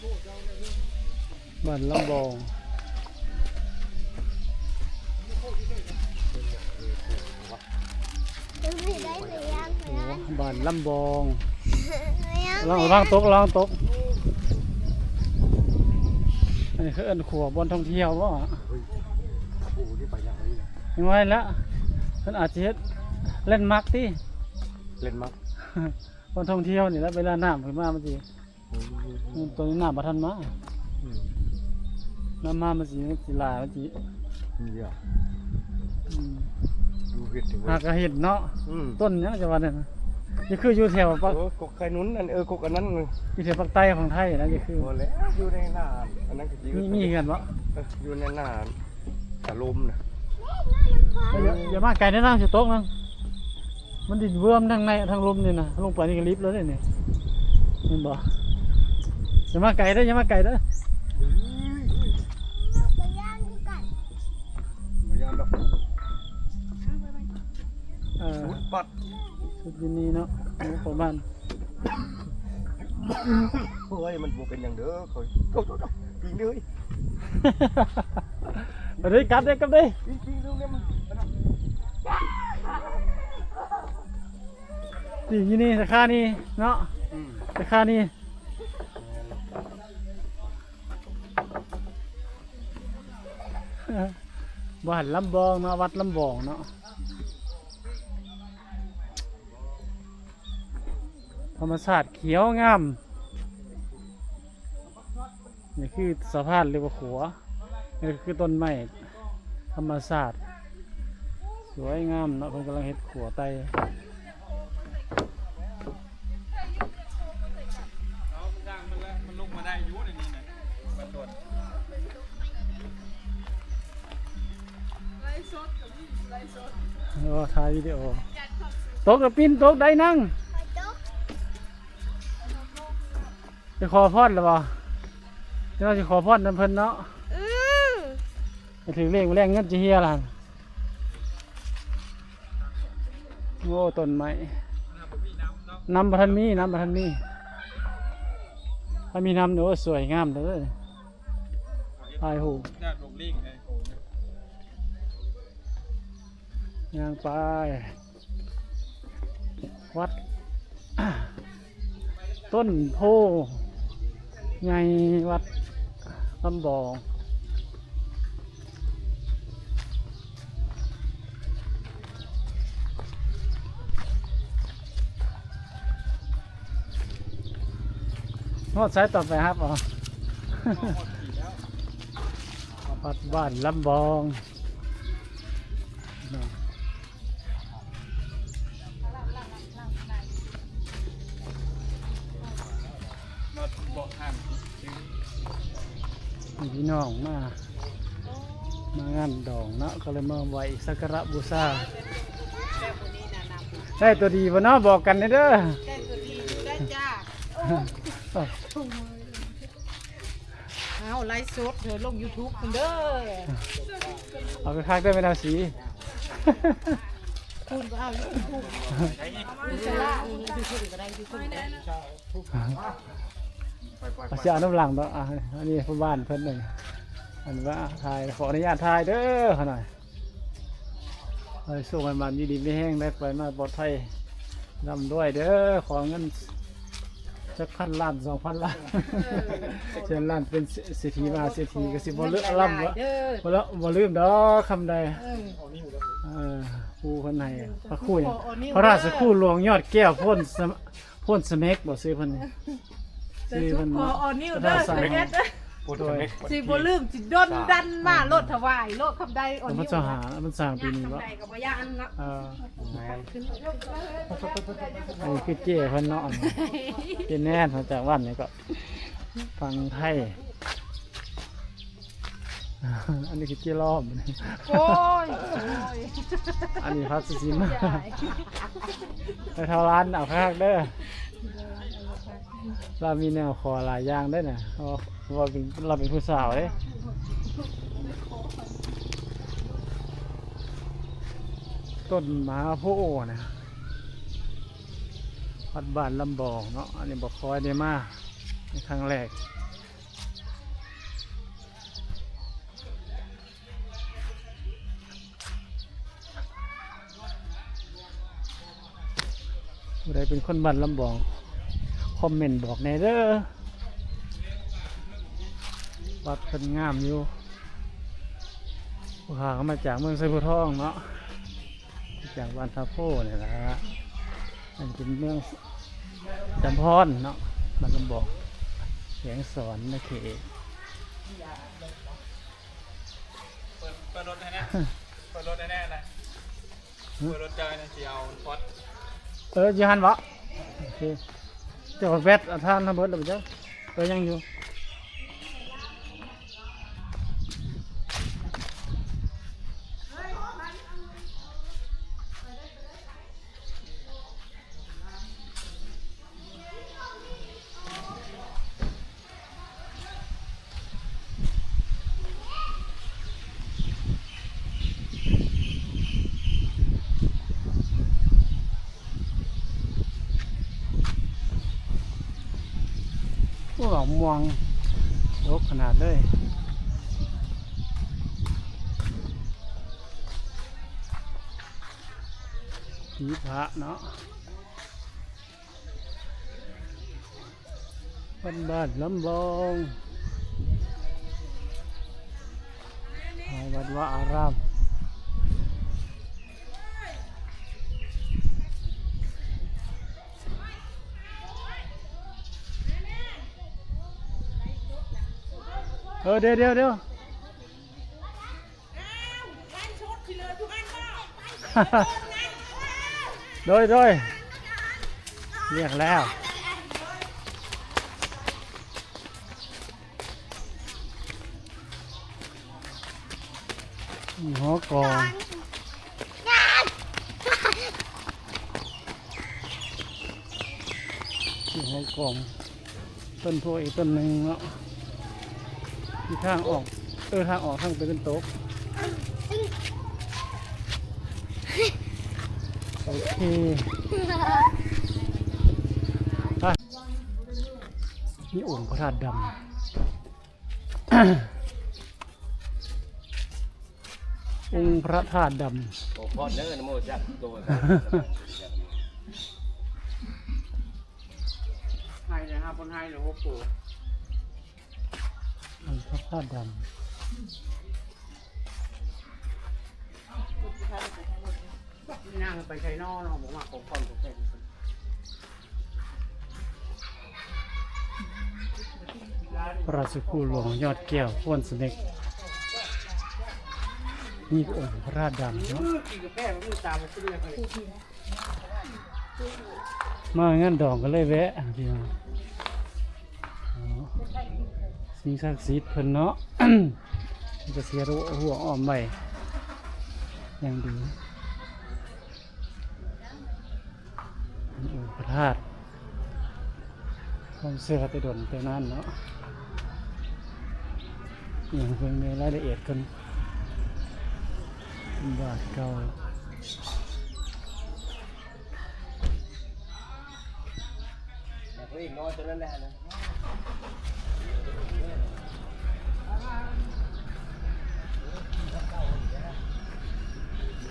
ບ້ານລຳບອງ ໂອ້ ບ້ານລຳບອງ ລະວັງ ລະວັງຕົກ ລະວັງຕົກ. ອັນນີ້ຄືເອີ້ນຂົວບ່ອນທ່ອງທ່ຽວບໍ່? ຍັງວ່າແລ້ວ ເພິ່ນອາດຊິເຮັດແລນມາກຕິ ແລນມາກ ບ່ອນທ່ອງທ່ຽວນີ້ແຫຼະ ເວລານ້ຳຂຶ້ນມາມັນຊິ ອືມ ຕອນນີ້ນ້ຳບໍ່ທັນມາ ອືມ ນ້ຳມາມັນຊິ ມັນຊິຫຼາຍ ມັນຊິ ເຍອະ ອືມ ຢູ່ເຮັດ ຫາກະເຫັນເນາະ ອືມ ຕົ້ນຫຍັງຈະວ່ານັ້ນ ນີ້ຄືຢູ່ແຖວປາກ ໂອ້ ກົກໄຂ່ນຸນ ອັນ ເອີ ກົກອັນນັ້ນ ຢູ່ແຖວປາກໃຕ້ຂອງໄທນະ ນີ້ຄື ບໍ່ແລ້ວ ຢູ່ໃນໜ້າ ອັນນັ້ນກໍຊິ ມີ ມີເຮືອນບໍ່? ເອີ ຢູ່ໃນໜ້າ ອາລົມນະ ຢ່າ ຢ່າມາໃກ້ເດີນາງ ຊິຕົກນະ ມັນດິນເວີມທາງໃນທາງລົມນີ້ນະ ລົງໄປນີ້ກໍລິບແລ້ວເດ້ນີ້ ເຫັນບໍ່? ຢ່າມາໃກ້ເດີ ຢ່າມາໃກ້ເດີ ບໍ່ຢ້ານດອກ ເອີ ສຸດບັດ ສຸດຢູ່ນີ້ເນາະ ປະມານ ໂອ້ຍ ມັນບໍ່ເປັນຫຍັງເດີ ຂ້ອຍ ໂຕ ໂຕ ໂຕ ປີງເດີ ເດີ ກັບເດີ ກັບເດີ ປີງ ປີງເດີ ປີງຢູ່ນີ້ ສາຂານີ້ເນາະ ອືມ ສາຂານີ້ ບ້ານລຳບອງເນາະ ວັດລຳບອງເນາະ. ທຳມະຊາດຂຽວງາມ ນີ້ຄືສະພານ ຫຼືວ່າຂົວ ນີ້ຄືຕົ້ນໄມ້ທຳມະຊາດ ສວຍງາມເນາະ ເພິ່ນກຳລັງເຮັດຂົວໄຕ່. ໂອ້ ຖ່າຍວິດີໂອ ຕົກແລ້ວ ປິ່ນຕົກໄດ້ນັ່ງ ໄປຂໍພອນແລ້ວບໍ່? ເຈົ້າຊິຂໍພອນນຳເພິ່ນເນາະ ອືມ ໃຫ້ຖືກເລກ ມື້ແລງເງິນຈະເຮຍລະ. ໂອ້ ຕົ້ນໄມ້ ນ້ຳບໍ່ທັນມີ ນ້ຳບໍ່ທັນມີ ຖ້າມີນ້ຳນີ້ ໂອ້ ສວຍງາມເດີ ຖ່າຍຮູບ ຍ່າງໄປ ວັດ ຕົ້ນໂພໃຫຍ່ ວັດລຳບອງ ຮອດໃສ ຕ້ອງໄປຮັບເອົາ ຮອດບ້ານລຳບອງ. ມີພີ່ນ້ອງມາ ມາງານດອງເນາະ ກໍເລີຍມາໄຫວ້ສັກກາລະບູຊາ. ໄດ້ຕົວດີບໍ່ເນາະ ບອກກັນແດ່ເດີ. ໄດ້ຕົວດີຢູ່ໄດ້ຈ້າ. ເອົາ ໄລຟ໌ສົດເດີ ລົງຢູທູບພຸ້ນເດີ. ເອົາຄັກໆເດີແມ່ນາວສີ. ພຸ້ນກໍເອົາຢູ່ພຸ້ນ ຢູ່ສະຫຼະ ຢູ່ພຸ້ນກໍໄດ້ ຢູ່ພຸ້ນກໍໄດ້. ເອົາ ຊິເອົານຳຫຼັງດອກ. ອ່າ ອັນນີ້ພໍ່ບ້ານເພິ່ນເດ້ ອັນວ່າຖ່າຍ ຂໍອະນຸຍາດຖ່າຍເດີ ຂະໜ້ອຍ. ໃຫ້ໂຊກໃຫ້ໝານ ຢູ່ດີມີແຮງ ໄດ້ໄປມາປອດໄພ ລ່ຳລວຍເດີ. ຂໍເງິນຈັກພັນລ້ານ ສອງພັນລ້ານ ເອີ ແສນລ້ານ ເປັນເສ ເສດຖີມະຫາເສດຖີ ກໍຊິບໍ່ລືມ ລ່ຳ ບໍ່ລືມດອກຄຳໃດ. ເອີ ເອີ ຄູເພິ່ນໃຫ້ ພະຄູ ພະຣາຊຄູຫຼວງຍອດແກ້ວ ໂພນສະ ໂພນສະເມັກ ບໍ່ ຊື່ເພິ່ນນີ້? ສາທຸ ຂໍອໍນິວເດີ ສະເມັກ ໂດຍ ຊິບໍ່ລືມ ຊິດົນດັນມາໂລດ ຖວາຍໂລດຄຳໃດ ອໍນິວ ມັນສາຫາ ມັນສ້າງປີນີ້ບໍ່? ຄຳໃດກໍບໍ່ຢ້ານເນາະ. ເອີ ແມ່ນ ອັນນີ້ຄືເຈ້ເພິ່ນເນາະ ເຈ້ແນນ ມາຈາກວັດນີ້ກໍຝັ່ງໄທ. ອັນນີ້ຄືເຈ້ລ້ອມ. ໂອ້ຍ ໂອ້ຍ ອັນນີ້ພັດສຸຊິມາ ໄປເທົ່າລ້ານ ເອົາຄັກເດີ. ລາວມີແນວຂໍຫຼາຍຢ່າງເດ້ນະ ເພາະວ່າເປັນ ລາວເປັນຜູ້ສາວເດ້. ຕົ້ນມະຫາໂພນະ ວັດບ້ານລຳບອງເນາະ. ອັນນີ້ບໍ່ຄ່ອຍໄດ້ມາ ເປັນຄັ້ງແລກ. ເປັນຄົນບ້ານລຳບອງ ຄອມເມັນບອກແດ່ເດີ. ວັດເພິ່ນງາມຢູ່. ຜູ້ຫາກໍມາຈາກເມືອງໄຊພູທອງເນາະ ມາຈາກບ້ານທ່າໂພນີ້ລະ. ອັນນີ້ເປັນເມືອງຈຳພອນເນາະ ບ້ານລຳບອງ ແຂວງສະຫວັນນະເຂດ. ເປີດ ເປີດລົດໃຫ້ແດ່ ເປີດລົດໃຫ້ແດ່ນະ. ເປີດລົດເຈົ້າແດ່ ຊິເອົາພອດ. ເອີ ຢູ່ຫັ້ນບໍ? ໂອເຄ. ເຈົ້າແບັດ ອາ ທານເຮົາເບິດແລ້ວບໍ່ຈັກ? ເອີ ຍັງຢູ່. ໂອ້ ບັກມ່ວງດົກຂະໜາດເລີຍ. ຜີພະເນາະ. ວັດບ້ານລຳບອງ ຫາຍວັດວາອາຣາມ. ເອີ ດຽວ ດຽວ ດຽວ. ໂດຍ ໂດຍ ລຽກແລ້ວ ມີຫໍກອງ ມີຫໍກອງ. ຕົ້ນໂພອີກຕົ້ນໜຶ່ງເນາະ ທີ່ທາງອອກ ເອີ ທາງອອກທາງຕາເວັນຕົກ. ໂອເຄ ໄປ. ມີອົງພະທາດດຳ ອົງພະທາດດຳ ຂໍພອນເດີ ນະໂມ ສາທຸ ໂຕ ໃຫ້ເລີຍ ຫາເພິ່ນໃຫ້ເລີຍ ໂອ້ໂຫ ອົງພະທາດດຳ ນາງໄປໄທນໍເນາະ ບໍ່ມາຂໍພອນ ຂໍແພງ. ພະລາຊະຄູຫຼວງຍອດແກ້ວ ຄວນສະເໜັກ ມີອົງພະທາດດຳເນາະ ມາງານດອງກໍເລີຍແວະ ພີ່ນ້ອງ ສິ່ງສັກສິດເພິ່ນເນາະ ເພິ່ນກໍເສຍຫົວອ້ອມໄວ້ຢ່າງດີ. ເປັນອົງພະທາດ ຄວາມເຊື່ອແຕ່ດົນແຕ່ນານເນາະ ຍັງເບິ່ງໃນລາຍລະອຽດເພິ່ນ ບາດເກົ່າ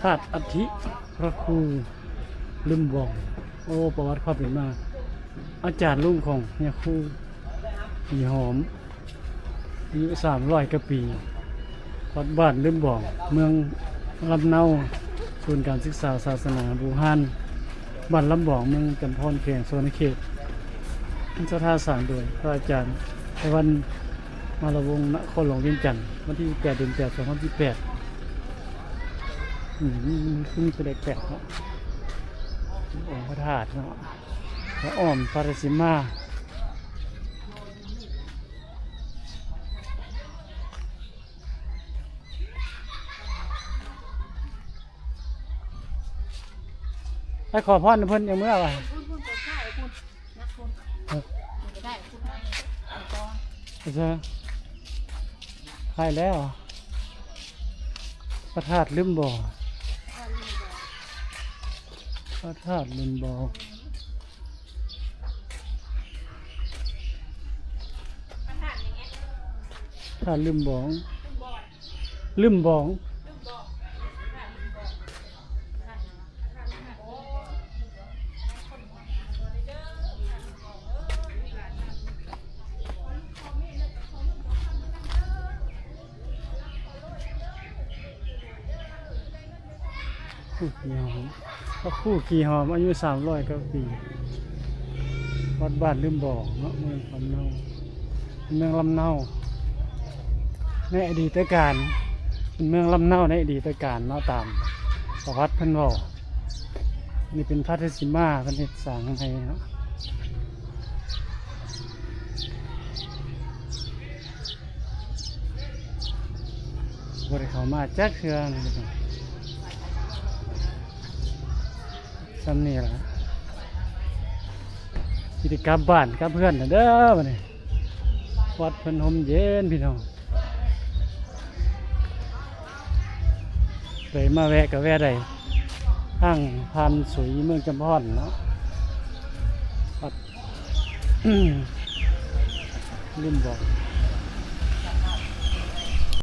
ທາດອັດຖິພະຄູລຶ້ມບອງ. ໂອ້ ປະຫວັດຄວາມເປັນມາ ອາຈານລຸງຂອງຍາຄູ ຜີຫອມ ອາຍຸສາມຮ້ອຍກວ່າປີ ວັດບ້ານລຶ້ມບອງ ເມືອງລຳເນົາ ສູນການສຶກສາສາສະໜາບູຮານ ບ້ານລຳບອງ ເມືອງຈຳພອນ ແຂວງສະຫວັນນະເຂດ. ສັດທາສ້າງໂດຍພະອາຈານໄພວັນ ມາລະວົງ ນະຄອນຫຼວງວຽງຈັນ ວັນທີສິບແປດ ເດືອນແປດ ສອງພັນສິບແປດ. ອືມ ມີ ມີ ມີແຕ່ເລກແປດເນາະ ອົງພະທາດເນາະ ພະອ້ອມພະລາຊິມາ. ໄປຂໍພອນເພິ່ນ ຍັງເມືອວ່າ ພຸ້ນ ພຸ້ນ ກົດໄຟພຸ້ນ ນັກພຸ້ນ ເອີ ໄດ້ພຸ້ນໄປ ໄປຕໍ່ ໄປເຊີ ໄປແລ້ວ ພະທາດລຶ້ມບໍ່ ພະທາດລຶ້ມບໍ່ ທາດລຶ້ມບອງ ລຶ້ມບອງ. ຜູ້ຂີ້ຫອມ ພະຄູຂີ້ຫອມອາຍຸສາມຮ້ອຍກວ່າປີ ວັດບ້ານລືມບອກເນາະ ເມືອງລຳເນົາ ເມືອງລຳເນົາ ໃນອະດີດຕະການ ເປັນເມືອງລຳເນົາໃນອະດີດຕະການເນາະ ຕາມປະຫວັດເພິ່ນເວົ້າ. ນີ້ເປັນພະເທດຊິມາ ເພິ່ນເຮັດສ້າງໃຫ້ເນາະ. ບໍ່ໄດ້ເຂົ້າມາຈັກເທື່ອນະ ຊ່ຳນີ້ລະ ຊິໄດ້ກັບບ້ານກັບເຮືອນແລ້ວເດີບັດນີ້. ວັດເພິ່ນຮົ່ມເຢັນພີ່ນ້ອງ ໄດ້ມາແວະກະແວະໄດ້ ທາງຜ່ານສຸຍເມືອງຈຳພອນເນາະ ວັດ ລືມບອກ